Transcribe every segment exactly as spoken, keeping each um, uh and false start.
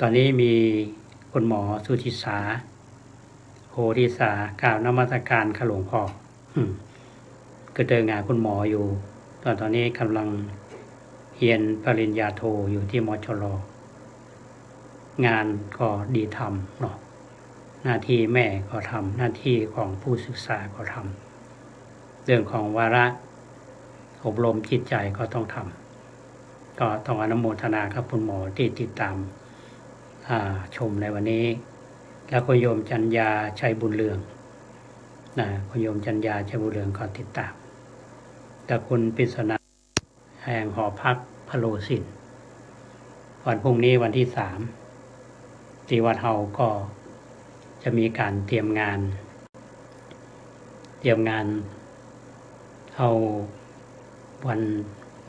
ต๋อนนี้มีคุณหมอสุทธิสา โหติสา กราบนมัสการค่ะหลวงพ่อ อืม ก็เดินหาคุณหมออยู่ ต๋อน ต๋อนนี้ก่ำลังเฮียนปริญญาโทอยู่ตี้ มชล. งานก็ดีทำเนาะ หน้าตี้แม่ก็ทำ หน้าตี้ของผู้ศึกษาก็ทำ เรื่องของวาระอบรมจิตใจ๋ก็ต้องทำ ก็ต้องอนุโมทนากับคุณหมอตี้ติดต๋าม อ่า ชมในวันนี้ แล้วคุณโยมจัญญา ชัยบุญเรือง นะ คุณโยมจัญญา ชัยบุญเรืองก็ติดต๋าม แล้วคุณปริศนา แห่งหอพักพะโลสิน วันพรุ่งนี้วันตี้สาม ตี้วัดเฮาก็จะมีก๋านเตรียมงาน เตรียมงานเอาวัน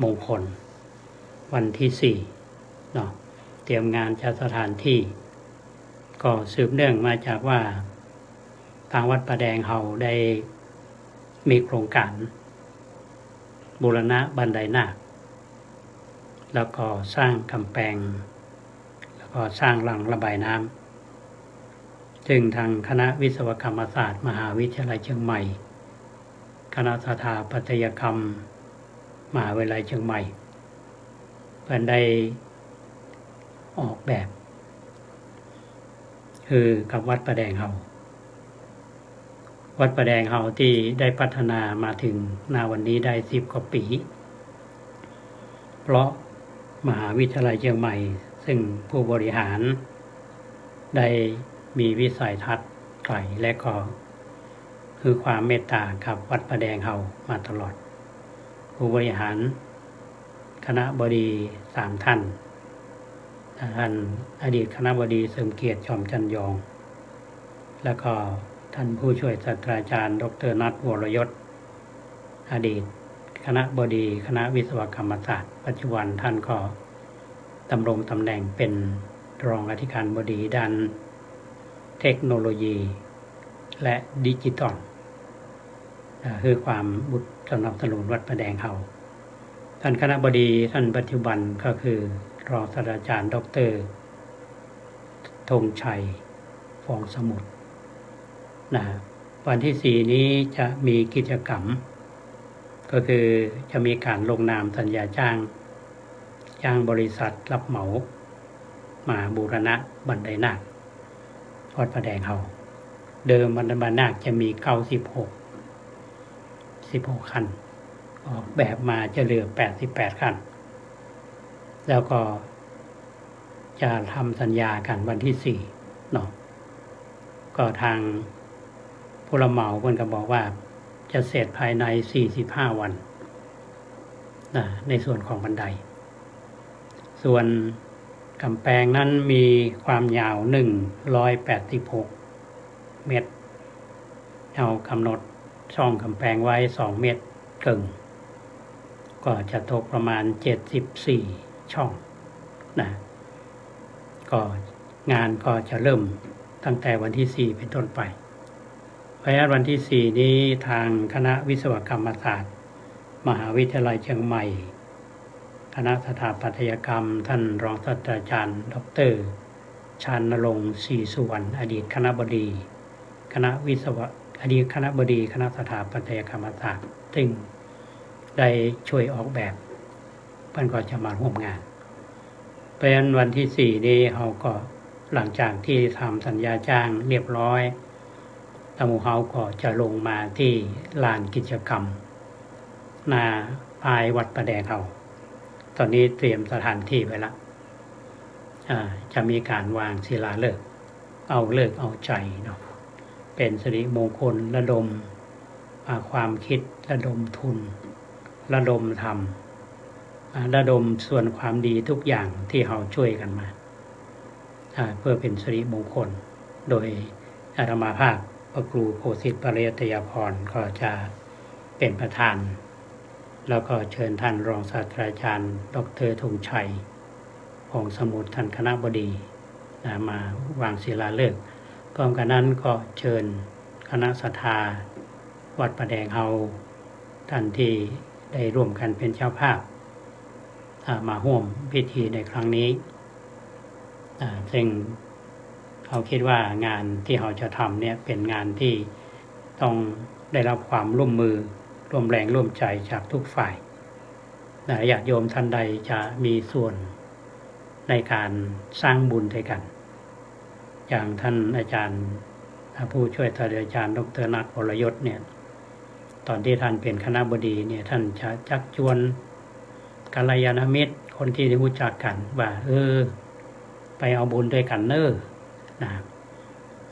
มงคล วันตี้สี่เนาะ เตรียมงานจัดสถานตี้ ก็สืบเนื่องมาจากว่า ตางวัดป่าแดงเฮาได้มีโครงก๋านบูรณะบันไดนาค แล้วก็สร้างก๋ำแปง แล้วก็สร้างรางระบายน้ำ ซึ่งตางคณะวิศวกรรมศาสตร์ มหาวิทยาลัยเชียงใหม่ คณะสถาปัตยกรรม มหาวิทยาลัยเชียงใหม่ เปิ้นได้ออกแบบหื้อกับวัดป่าแดงเฮา วัดป่าแดงเฮาตี้ได้พัฒนามาเถิง ณ วันนี้ได้สิบกว่าปี๋ เพราะมหาวิทยาลัยเชียงใหม่ ซึ่งผู้บริหารได้มีวิสัยทัศน์ไก๋ และก็หื้อความเมตต๋ากับวัดป่าแดงเฮามาตลอด ผู้บริหาร คณบดีสามท่าน ท่านอดีตคณบดีเสริมเกียรติ จอมจันยอง แล้วก็ท่านผู้ช่วยศาสตราจารย์ ดอกเตอร์ นัท วรยศ อดีตคณบดีคณะวิศวกรรมศาสตร์ ปัจจุบันท่านก็ดำรงต๋ำแหน่งเป๋นรองอธิการบดีด้านเทคโนโลยี และดิจิตอล อ่า หื้อความอุด สนับสนุนวัดป่าแดงเฮา ท่านคณบดีท่านปัจจุบันก็คือรองศาสตราจารย์ ดอกเตอร์ ธงชัย ฟองสมุทร นะ วันตี้สี่นี้จะมีกิจกรรม ก็คือจะมีก๋านลงนามสัญญาจ้าง จ้างบริษัทรับเหมา มาบูรณะบันไดนาค วัดป่าแดงเฮา เดิมบันไดนาคจะมีเก้าสิบหก สิบหกขั้น ออกแบบมาจะเหลือแปดสิบแปดขั้น แล้วก็จะทำสัญญากั๋นวันตี้สี่เนาะ ก็ตางผู้รับเหมาเปิ้นก็บอกว่าจะเสร็จภายในสี่สิบห้าวัน นะ ในส่วนของบันได ส่วนก๋ำแปงนั้นมีความยาวหนึ่งร้อยแปดสิบหกเมตร เฮากำหนดช่องก๋ำแปงไว้สองเมตรเกิ่ง ก็จะตกประมาณเจ็ดสิบสี่ช่องนะ ก็งานก็จะเริ่มตั้งแต่วันตี้สี่เป๋นต้นไป เพราะฉะนั้นวันตี้สี่นี้ตางคณะวิศวกรรมศาสตร์ มหาวิทยาลัยเชียงใหม่ คณะสถาปัตยกรรม ท่านรองศาสตราจารย์ ดอกเตอร์ ชานรงค์ ศรีสุวรรณ อดีตคณบดี คณะวิศวะ อดีตคณบดีคณะสถาปัตยกรรมศาสตร์ ซึ่งได้ช่วยออกแบบ เปิ้นก็จะมาฮ่วมงาน เพราะฉะนั้นวันตี้สี่นี้เฮาก็ หลังจากตี้ทำสัญญาจ้างเรียบร้อย แล้วหมู่เฮาก็จะลงมาตี้ลานกิจกรรม หน้าป้ายวัดป่าแดงเฮา ต๋อนนี้เตรียมสถานตี้ไว้ละ อ่า จะมีก๋านวางศิลาฤกษ์ เอาฤกษ์เอาชัยเนาะ เป๋นสิริมงคล ระดม อ่า ความกึ๊ด ระดมทุน ระดมธรรม อ่า ระดมส่วนความดีทุกอย่างตี้เฮาจ้วยกั๋นมา อ่า เปื้อเป๋นสิริมงคล โดยอาตมาภาพพระครูโคสิต ปริยัตยาภรณ์ ก็จะเป๋นประธาน แล้วก็เจิญท่านรองศาสตราจารย์ ดอกเตอร์ ธงชัย ฟองสมุทร ท่านคณบดี นะ มาวางศิลาฤกษ์ พร้อมกั๋นนั้นก็เจิญคณะศรัทธาวัดป่าแดงเฮา ท่านตี้ได้ร่วมกั๋นเป๋นเจ้าภาพ อ่า มาฮ่วมพิธีในครั้งนี้ อ่า ซึ่งเฮาคิดว่างานตี้เฮาจะทำเนี่ยเป๋นงานตี้ต้องได้รับความร่วมมือ ร่วมแรงร่วมใจ๋จากทุกฝ่าย นะ ญาติโยมท่านใดจะมีส่วนในก๋านสร้างบุญตวยกั๋น อย่างต้านอาจ๋ารย์ อ่า ผู้ช่วยศาสตราจ๋ารย์ ดอกเตอร์ นัท วรยศเนี่ย ต๋อนตี้ต้านเป๋นคณบดีเนี่ย ต้านจะจักจวนกัลยาณมิตร คนตี้ฮู้จักกั๋นว่า เออ ไปเอาบุญตวยกั๋นเน่อ นะ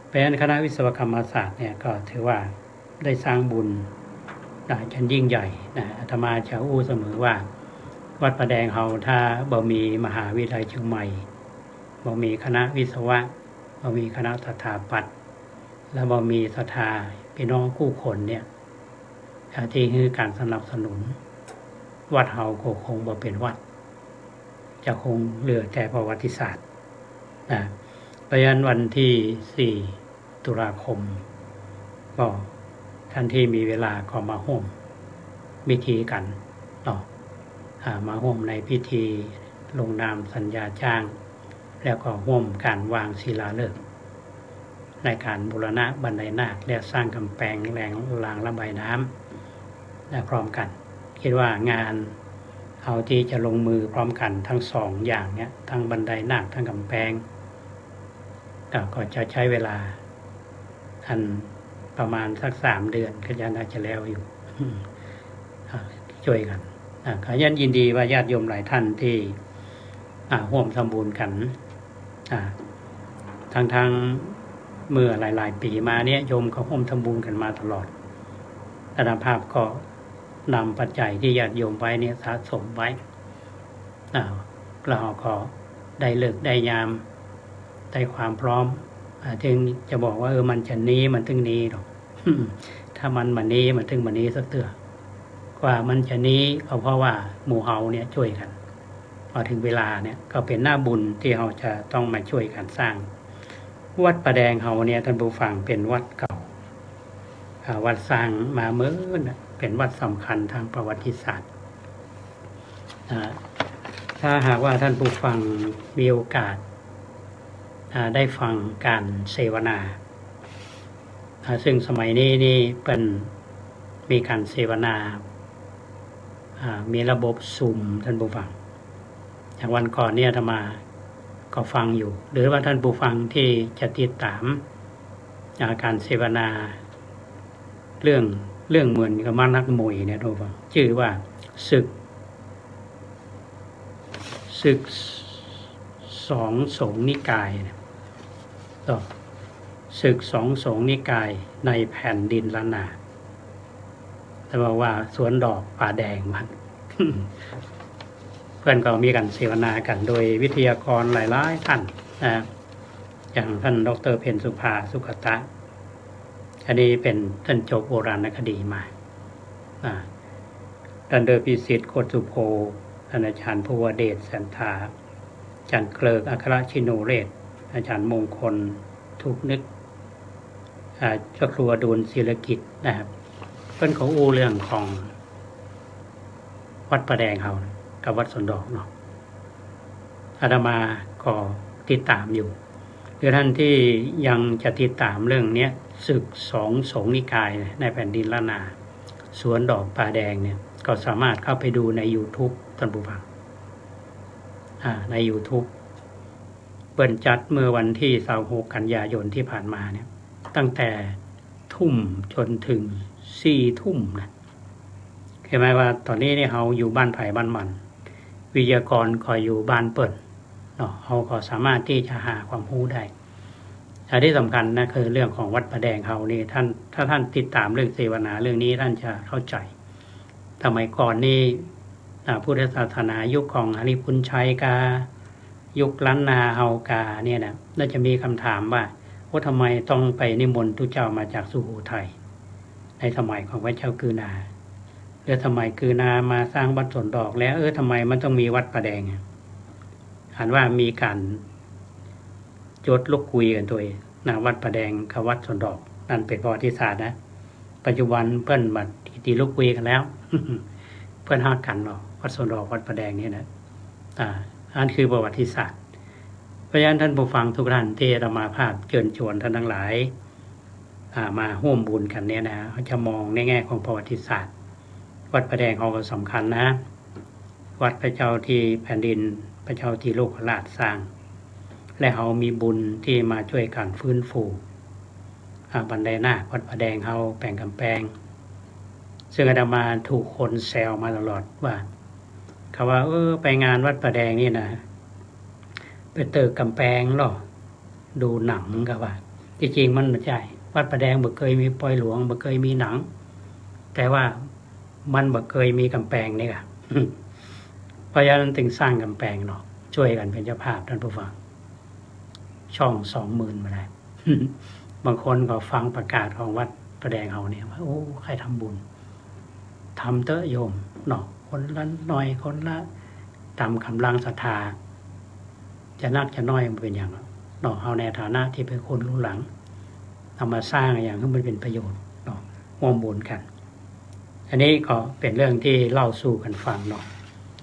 เพราะฉะนั้นคณะวิศวกรรมศาสตร์เนี่ยก็ถือว่าได้สร้างบุญ นะ อันยิ่งใหญ่ นะ อาตมาจะอู้เสมอว่า วัดป่าแดงเฮาถ้าบ่มีมหาวิทยาลัยเจียงใหม่ บ่มีคณะวิศวะ บ่มีคณะสถาปัตย์ และบ่มีศรัทธาปี้น้องกู้คนเนี่ย อ่า ตี้หื้อก๋านสนับสนุน วัดเฮาก็คงบ่เป๋นวัด จะคงเหลือแต่ประวัติศาสตร์ นะ เพราะฉะนั้นวันตี้สี่ตุลาคม ก็ต้านตี้มีเวลาก็มาฮ่วมพิธีกั๋นเนาะ อ่า มาฮ่วมในพิธีลงนามสัญญาจ้าง แล้วก็ฮ่วมก๋านวางศิลาฤกษ์ ในก๋านบูรณะบันไดนาค และสร้างก๋ำแปงแหล่งรางระบายน้ำ และพร้อมกั๋น คิดว่างานเฮาตี้จะลงมือพร้อมกั๋นทั้งสองอย่างเนี่ย ทั้งบันไดนาค ทั้งก๋ำแปง ก็ ก็จะใจ๊เวลาอันประมาณสักสามเดือน ก็จะน่าจะแล้วอยู่ อ่า จ้วยกั๋น อ่า ก็ยินดีว่าญาติโยมหลายต้านตี้ อ่า ฮ่วมทำบุญกั๋น อ่า ทั้งๆ เมื่อหลายๆ ปี๋มาเนี่ย โยมก็ฮ่วมทำบุญกั๋นมาตลอด อาตมาภาพก็นำปัจจัยตี้ญาติโยมไว้เนี่ยสะสมไว้ อ่า แล้วก็ได้ฤกษ์ได้ยาม ได้ความพร้อม อ่า เถิงจะบอกว่า เออ มันจะนี้ มันเถิงนี้ดอก ถ้ามันบ่านี้ มันเถิงบ่านี้สักเตื้อ กว่ามันจะนี้ก็เพราะว่าหมู่เฮาเนี่ยจ้วยกั๋น พอเถิงเวลาเนี่ยก็เป๋นหน้าบุญตี้เฮาจะต้องมาจ้วยกั๋นสร้าง วัดป่าแดงเฮาเนี่ย ต้านผู้ฟัง เป๋นวัดเก่า อ่า วัดสร้างมาเมินน่ะ เป๋นวัดสำคัญตางประวัติศาสตร์ อ่า ถ้าหากว่าต้านผู้ฟังมีโอกาส อ่า ได้ฟังก๋านเสวนา อ่า ซึ่งสมัยนี้นี่เปิ้นมีก๋านเสวนา อ่า มีระบบซูม ต้านผู้ฟัง อย่างวันก่อนเนี่ยอาตมาก็ฟังอยู่ หรือว่าต้านผู้ฟังตี้จะติดต๋าม อ่า ก๋านเสวนา เรื่อง เรื่องเหมือนกับมานักมวยเนี่ย ต้านผู้ฟัง จื้อว่าศึก ศึกสองสงฆ์นิกายเนี่ย ก็ศึกสองสงฆ์นิกายในแผ่นดินล้านนา แต่ว่า ว่าสวนดอกป่าแดงมัน เปิ้นก็มีก๋านเสวนากั๋นโดยวิทยากรหลายๆ ต้านนะ อย่างต้านดอกเตอร์ เพ็ญสุภา สุขตะ อันนี้เป๋น ต้านจบโบราณคดีมา อ่า ต้านดอกเตอร์ พิสิทธิ์ โคตรสุโภ ต้านอาจ๋ารย์ ภูวเดช แสนถา อาจ๋ารย์เกริก อัครชิโนเรศ อาจ๋ารย์มงคล ถูกนึก อ่า พระครูอดุล ศิลกิจ นะครับ เปิ้นก็อู้เรื่องของวัดป่าแดงเฮากับวัดสวนดอกเนาะ อาตมาก็ติดต๋ามอยู่ หรือต้านตี้ยังจะติดต๋ามเรื่องเนี้ย ศึกสองสงฆ์นิกายในแผ่นดินล้านนา สวนดอกป่าแดงเนี่ย ก็สามารถเข้าไปดูในยูทูบ ต้านผู้ฟัง อ่า ในยูทูบ เปิ้นจัดเมื่อวันตี้ซาวหก กันยายนตี้ผ่านมาเนี่ย ตั้งแต่ทุ่มจ๋นเถิงสี่ทุ่มนะ คือหมายว่าต๋อนนี้นี่เฮาอยู่บ้านใผบ้านมัน วิทยากรก็อยู่บ้านเปิ้นเนาะ เฮาก็สามารถตี้จะหาความฮู้ได้ และตี้สำคัญนะ คือเรื่องของวัดป่าแดงเฮานี่ ต้าน ถ้าต้านติดต๋ามเรื่องเสวนาเรื่องนี้ ต้านจะเข้าใจ๋ สมัยก่อนนี่ อ่า พุทธศาสนายุคของหริภุญชัยกา ยุคล้านนาเฮากาเนี่ยนะ น่าจะมีกำถามว่า โอ้ ทำไมต้องไปนิมนต์ตุ๊เจ้ามาจากสุโขทัย ในสมัยของพระเจ้ากือนา แล้วสมัยกือนามาสร้างวัดสวนดอกแล้ว เออ ทำไมมันต้องมีวัดป่าแดงอะ อันว่ามีก๋านจดลุกคุยกั๋นตวยนะ วัดป่าแดงกับวัดสวนดอก นั่นเป๋นประวัติศาสตร์นะ ปัจจุบันเปิ้นบ่ตี้ลุกคุยกั๋นแล้ว เปิ้นฮักกั๋นเนาะ วัดสวนดอก วัดป่าแดงนี่นะ อ่า อันคือประวัติศาสตร์ เพราะฉะนั้นท่านผู้ฟังทุกท่านตี้อาตมาภาพเจิญจวนท่านตังหลาย อ่า มาฮ่วมบุญกั๋นเนี่ยนะ เฮาจะมองในแง่ของประวัติศาสตร์ วัดผาแดงเฮาก็สำคัญนะ วัดพระเจ้าตี้แผ่นดิน พระเจ้าตี้โลกราชสร้าง และเฮามีบุญตี้มาจ้วยกั๋นฟื้นฟู อ่า บันไดนาควัดผาแดงเฮาแป๋งก๋ำแปง ซึ่งอาตมาถูกคนแซวมาตลอดว่า เขาว่า เออ ไปงานวัดผาแดงนี่นะ ไปเติกก๋ำแปงลอ ดูหนัง เขาว่า ตี้จริงมันบ่ใจ้ วัดผาแดงบ่เกยมีปอยหลวง บ่เกยมีหนัง แต่ว่ามันบ่เกยมีก๋ำแปงนี่ก่ะ เพราะฉะนั้นจึงสร้างก๋ำแปงเนาะ จ้วยกั๋นเป๋นเจ้าภาพท่านผู้ฟัง ช่องสองหมื่นมาได้ บางคนก็ฟังประกาศของวัดผาแดงเฮาเนี่ยว่า โอ้ ใค่ทำบุญ ทำเต๊อะโยมเนาะ คนละหน่อย คนละต๋ามก๋ำลังศรัทธา จะนักจะน้อยมันเป๋นหยังเนาะ เฮาในฐานะตี้เป๋นคนรุ่นหลัง เอามาสร้างอย่างหื้อมันเป๋นประโยชน์เนาะ ฮ่วมบุญกั๋น อันนี้ก็เป๋นเรื่องตี้เล่าสู่กั๋นฟังเนาะ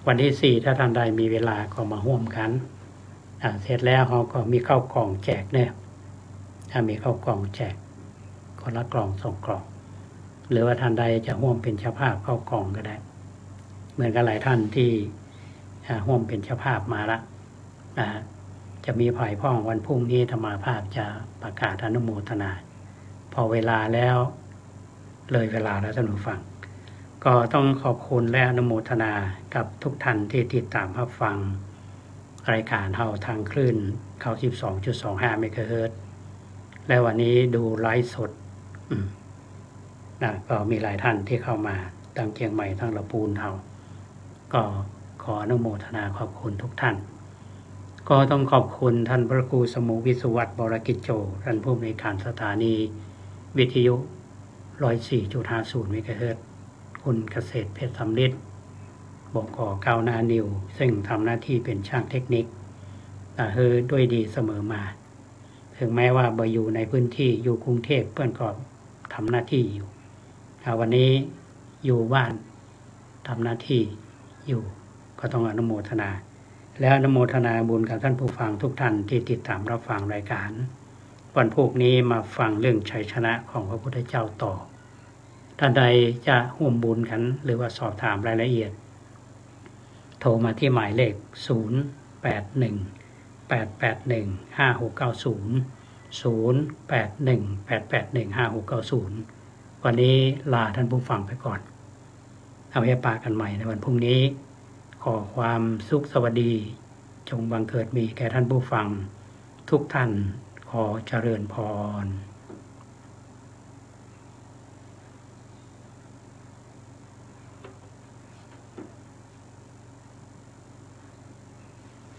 วันตี้สี่ ถ้าท่านใดมีเวลาก็มาฮ่วมกั๋น อ่า เสร็จแล้วเฮาก็มีข้าวกล่องแจกเนี่ย อ่า มีข้าวกล่องแจก คนละกล่องสองกล่อง หรือว่าท่านใดจะฮ่วมเป๋นเจ้าภาพข้าวกล่องก็ได้ เหมือนกับหลายท่านตี้ อ่า ฮ่วมเป๋นเจ้าภาพมาละ นะฮะ จะมีใผพ่อง วันพรุ่งนี้อาตมาภาพจะประกาศอนุโมทนา พอเวลาแล้ว เลยเวลาแล้วท่านผู้ฟัง ก็ต้องขอบคุณและอนุโมทนากับทุกท่านตี้ติดต๋ามฮับฟังรายก๋านเฮาทางคลื่น เก้าสิบสองจุดสองห้าเมกะเฮิรตซ์ และวันนี้ดูไลฟ์สด อืม นะ ก็มีหลายท่านตี้เข้ามา ตังเจียงใหม่ ตังละปูนเฮา ก็ขออนุโมทนาขอบคุณทุกท่าน ก็ต้องขอบคุณท่านพระครูสมุห์ วิศวัฒน์ วรกิจโจ ท่านผู้อำนวยการสถานีวิทยุ ร้อยสี่จุดห้าศูนย์เมกะเฮิรตซ์ คุณเกษตร เพชรสำริด บก.ก้าวหน้านิว ซึ่งทำหน้าตี้เป๋นช่างเทคนิค อ่า หื้อด้วยดีเสมอมา ถึงแม้ว่าบ่อยู่ในพื้นตี้ อยู่กรุงเทพฯ เปิ้นก็ทำหน้าตี้อยู่ อ่า วันนี้อยู่บ้าน ทำหน้าตี้อยู่ ก็ต้องอนุโมทนา และอนุโมทนาบุญกับท่านผู้ฟังทุกท่านตี้ติดต๋ามฮับฟังรายก๋าน วันพรุ่งนี้มาฟังเรื่องชัยชนะของพระพุทธเจ้าต่อ ท่านใดจะฮ่วมบุญกั๋น หรือว่าสอบถามรายละเอียด โทรมาตี้หมายเลข ศูนย์แปดหนึ่ง แปดแปดหนึ่ง ห้าหกเก้าศูนย์ ศูนย์แปดหนึ่ง แปดแปดหนึ่ง ห้าหกเก้าศูนย์ วันนี้ลาท่านผู้ฟังไปก่อน เอาไว้ปะกั๋นใหม่ในวันพรุ่งนี้ ขอความสุขสวัสดี จงบังเกิดมีแก่ท่านผู้ฟังทุกท่าน ขอเจริญพร